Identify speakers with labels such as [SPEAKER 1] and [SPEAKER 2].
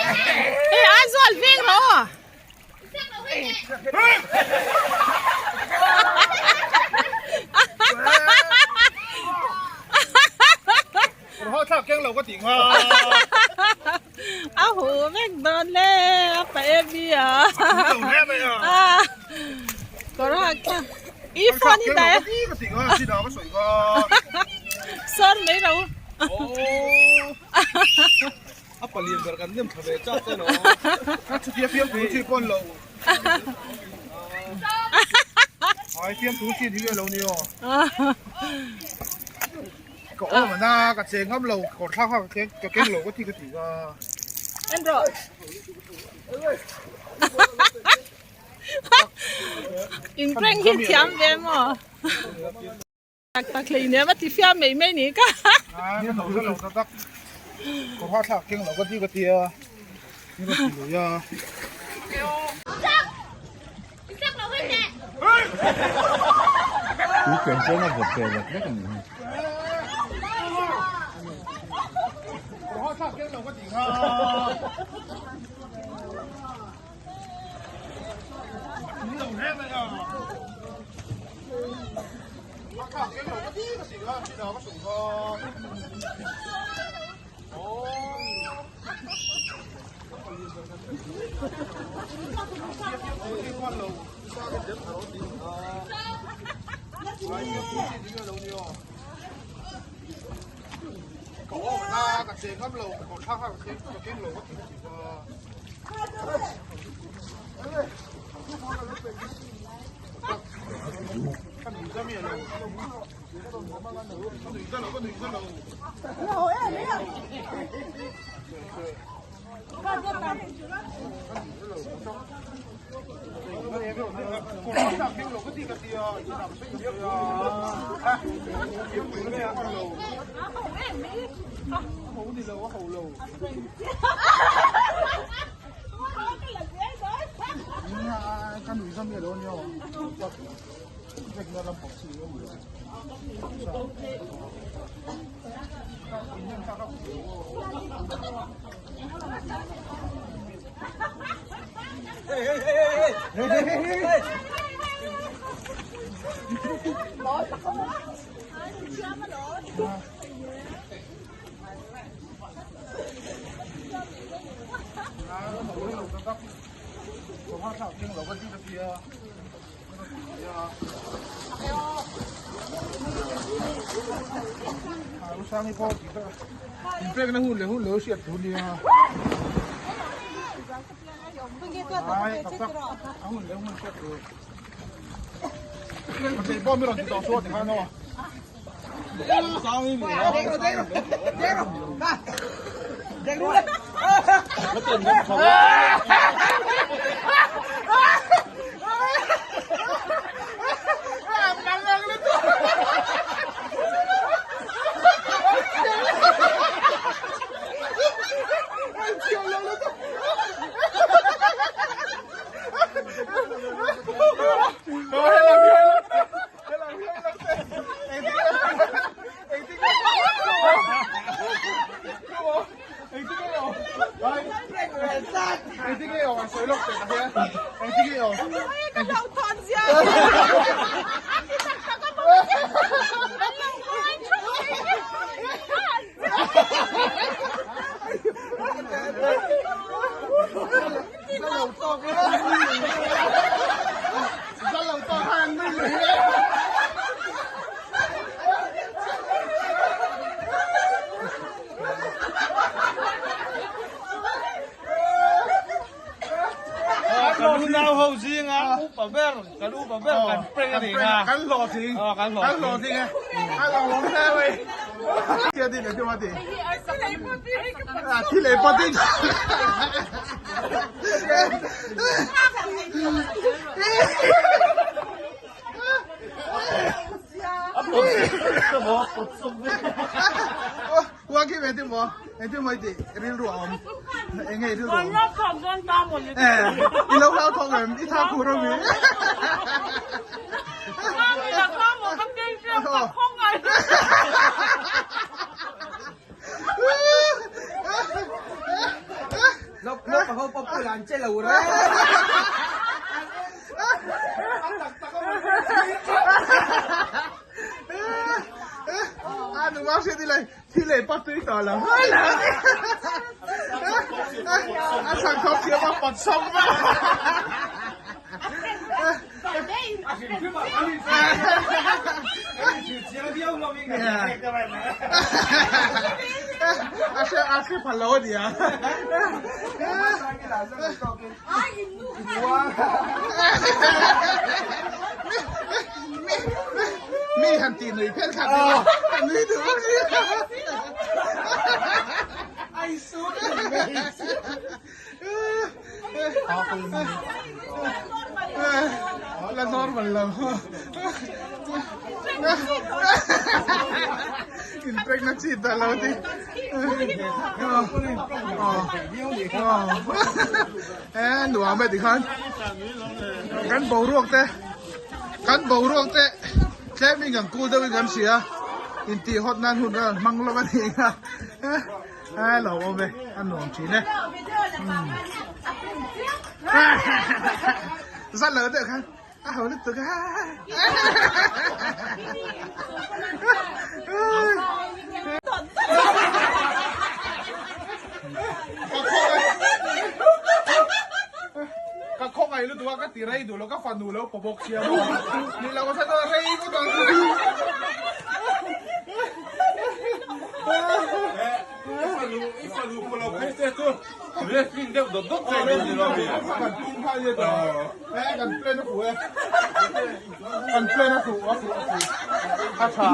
[SPEAKER 1] Hei Aizawl veng rawh aw. A hu vek dawn le a pa em i a. Kawr hak kha i phone hi dai a. Sawn mai ro.
[SPEAKER 2] A palian ber kan nem thla ve chak te no. Ka chutia fiam thu chi pawn lo. Ai fiam thu chi ni lo ni aw. Ka awm ana ka che ngam lo kawr thlak kha ka ka keng lo ka ti ka ti ka.
[SPEAKER 1] En rawh. In prank hi thiam ve maw? Tak tak hlei nem a ti fiam mai mai ni ka.
[SPEAKER 2] Ni lo lo tak tak. Ko ha thlak keng lo ka ti ka tia. Ni ka ti lo ya.
[SPEAKER 3] Tui chen chuan a vawt ve lek lek a ni hi.
[SPEAKER 2] Ko ha thlak keng lo ka ti kha. Ni lo hle mai a. Kan unau ho zinga upa ber kan upa ber kan prank a ni nga kan hlawhtling kan hlawhtling e a lo lawm hle mai thi leh pawt in Ua khi engtin maw engtin maw i tih rilru a awm eng nge i rilru a awm i lo hlau thawk em i thak khur ami
[SPEAKER 4] Naupang ho pawh pula an che lo reng.
[SPEAKER 2] A nu mau hriat ilai thi leh pa tui tawh lo. A chhang khawp thiam a pawt sawm a. A hre a hre phal lo a nia. Mi han tih nui phet khat ni lo. Ka nui duh vak si.
[SPEAKER 4] Ai sut.
[SPEAKER 2] La normal lo. In prank na chi ta lo ti. E nuam e tikhan. Kan boruak te kan boruak te tlem in kan cool deuh in kan hria. Intih hot nan hun a hmang lo a ni a. A lo awm e, a nuam thin e. Zat lo deuh khan a ho lutuk a. Ka khawngaih lutuk a, ka ti rei duh lo, ka fanu lo paw bawk sia maw. Ni lo sa chuan rei ngawt ang. Kan plan a fuh a fuh a fuh a tha.